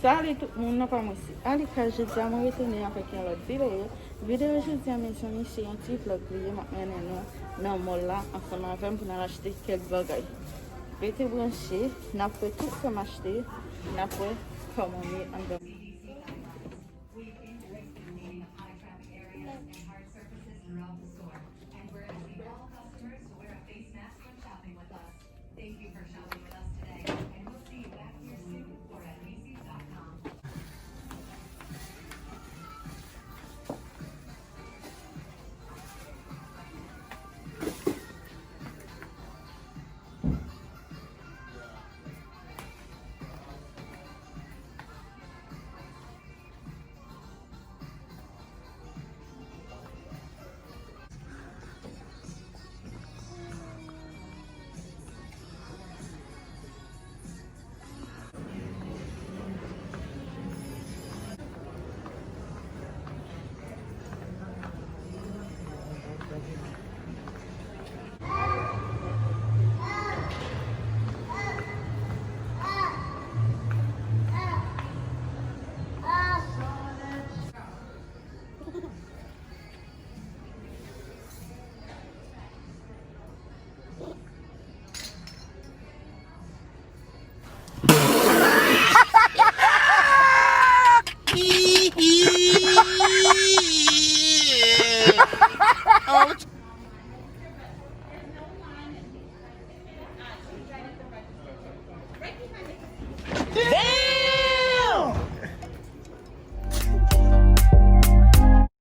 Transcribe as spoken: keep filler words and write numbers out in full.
Salut tout moun, nan pa mwen se Alika. Jodi a mwen retounen avèk yon lòt videyo. Videyo jodi a, mezanmi, se yon ti vlog li ye. M ap mennen nou nan mall la ansanm avè m pou n al achte kèk bagay. Rete branche, n ap wè tout sa m achte, n ap wè kòman m ye anndan. Thank you for shopping with us today, and we'll see you back here soon or at Macy's dot com. Oh, what you